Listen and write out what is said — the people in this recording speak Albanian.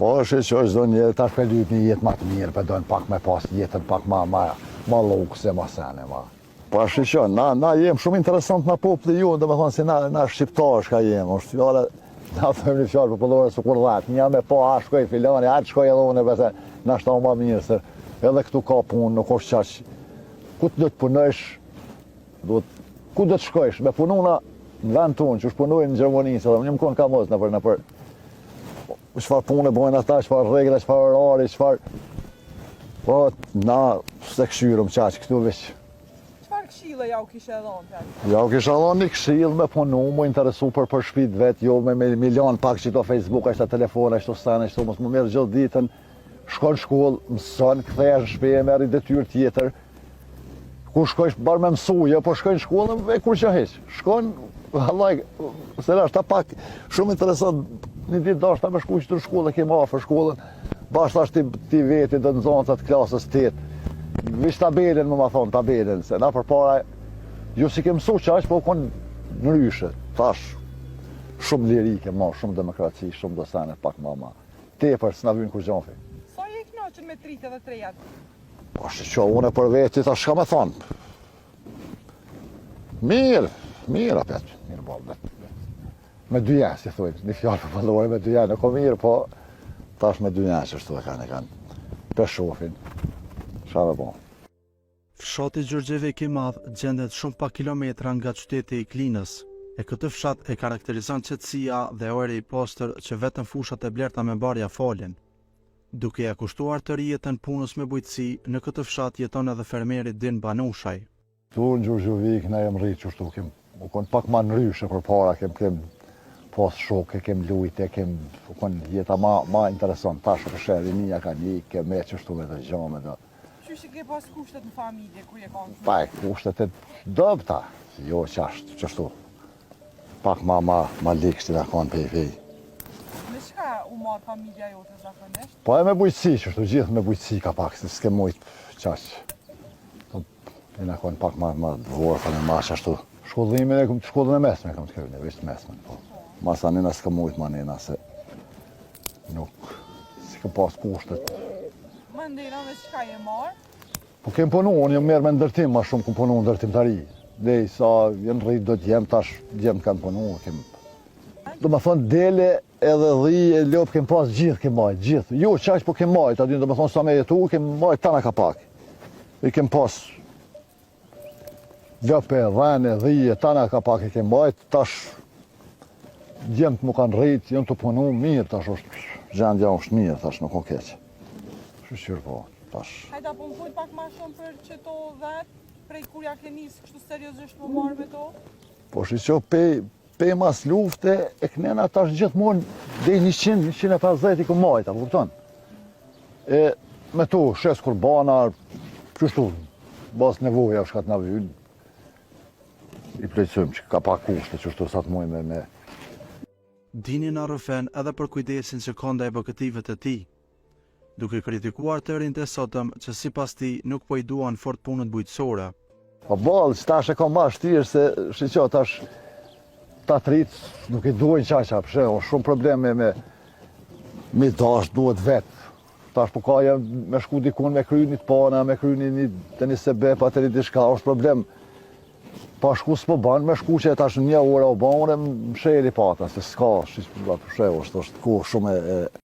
Po shiqo çdo njeri tash pe lyp një jetë ma të mirë, pe don pak me pas jetën pak ma ma ma lukse, ma sene, ma. Po shiqo, na na jem shumë interesant na populli jonë, domethënë si na na shqiptarë çka jem, është fjala na thojmë një fjalë popullore sikur dhat, një me pa a shkoi filani, a shkoj edhe unë vetë, na shta ma mirë se edhe këtu ka punë, nuk është qaq. Ku të do të punojsh, duhet ku do të shkojsh, me punu na në vend tonë, që punojnë në Gjermani, se dhe unë jam konë kamëz nëpër nëpër Çfarë pune bojnë ata, çfarë rregulla, çfarë orari, çfarë... Po, na, s'e kqyrim qaq këtu veç. Çfarë këshille ja u kishe dhonë të atë? Ja u kisha dhonë një këshillë me punu, mu interesu për për shpi t'vet, jo me, me me lanë pak qito Facebook, qito telefona, qito sene, qito mos mu merr gjithë ditën, shkon në shkollë, mëson, kthehesh në shpi e merr një detyrë tjetër, Kur shkojsh bar me mësu, jo po shkoj në shkollë e kurgjo hiç. Shkon, vallai, se është ta pak shumë interesant. Një ditë dashta me shku qëtu në shkollë, e kemë afër shkollën. Bash tash ti ti veti do nxënësat klasës 8. Veç tabelën me ma thon tabelën, se na përpara ju s'i kem mësu qaq, po u kon ndryshe. Tash shumë liri ke ma, shumë demokraci, shumë do sene pak ma ma. Tepër s'na vyn kurgjo fi. Sa je i kënaqur me të rijtë edhe të rejat? Po shiqo, unë për veti, tash çka me thonë. Mirë, mirë apet, mirë bo, bet, bet. Me dynja, si thujnë, një fjalë popullore me dynja, nuk o mirë, po tash me dynja qështu e kanë, e kanë. Pe shofin, çka me bo. Fshati Gjorgjevik i Madh gjendet shumë pak kilometra nga qyteti i Klinës, e këtë fshat e karakterizon qetësia dhe ajri i pastër që vetëm fushat e blerta me bar ia falin. Duke ia kushtuar tërë jetën punës me bujqësi, në këtë fshat jeton edhe fermeri Din Banushaj. Këtu në Gjorgjevik na jem rrit qështu kem u kon pak ma ndryshe përpara kem kem pas shokë kem lujt e kem u kon jeta ma ma interesant tash po sheh rinia kanë ik ke me qështu me të gjo me do Qysh i ke pas kushtet në familje kur je kon fëmijë? Pa kushtet e dobta, jo qashtu qështu Pak ma ma ma lehtë na kon pej pej. Me çka u marr familja jote zakonisht? Po e me bujqësi, qështu gjithë me bujqësi ka pak, se s'ke mujt qaq. Po jena kon pak ma ma të vorfën e ma qashtu. Shkollimin e kom shkollën e mesme kam të kërë, veç të mesmen, po. Masanena s'kam mujt manena se nuk s'i kam pas kushtet. Mandena me çka je marr? Po kem punu, unë jam marrë me ndërtim, ma shumë kum punu në ndërtimtari. Dej sa janë rrit do djem, tash djem kanë punu, kem... Do me thonë, dele edhe dhi e lopë kem pas gjithë, kem majtë, gjithë. Jo, qaq po kem majtë, a din, do me thonë, sa me jetu, kem majtë tana ka pak. I kem pas lopë e dhen e dhi e tana ka pak e kem majtë, tash djemtë m'u kanë rrit, janë tu punu mirë, tash është, gjendja është mirë, tash nuk o keq. Shyqyr po, tash. Hajde, po më fol pak ma shumë për qëto dhet, prej kur ja ke nis kështu seriozisht m'u marrë me to? Po shiqo, pej, pej mas lufte, e knena tash gjithmonë dej 100, 150 i kom majt, a po kupton? E me to, shes kurbana, qështu, bas nevoja çka të na vynë, i plotësojmë që ka pak kushte qështu sa të mujmë me, me Dini na rrëfen edhe për kujdesin që ka ndaj bagëtive të tij, duke kritikuar të rinjtë e sotëm që sipas tij nuk po i duan fort punët bujqësore. Po boll, që tash e ka ma shtirë se shiqo tash ta të ritë nuk i duhen qaq, a pse, o shumë problem me me me dash duhet vet. Tash po ka ja me shku dikun me kry një të pana, me kry një një të një sebep, atë një diçka, është problem. Pa shku s'po ban, me shku që e tash një orë u ban, unë më sheli pata, se s'ka, shi, është, është kohë shumë e, e...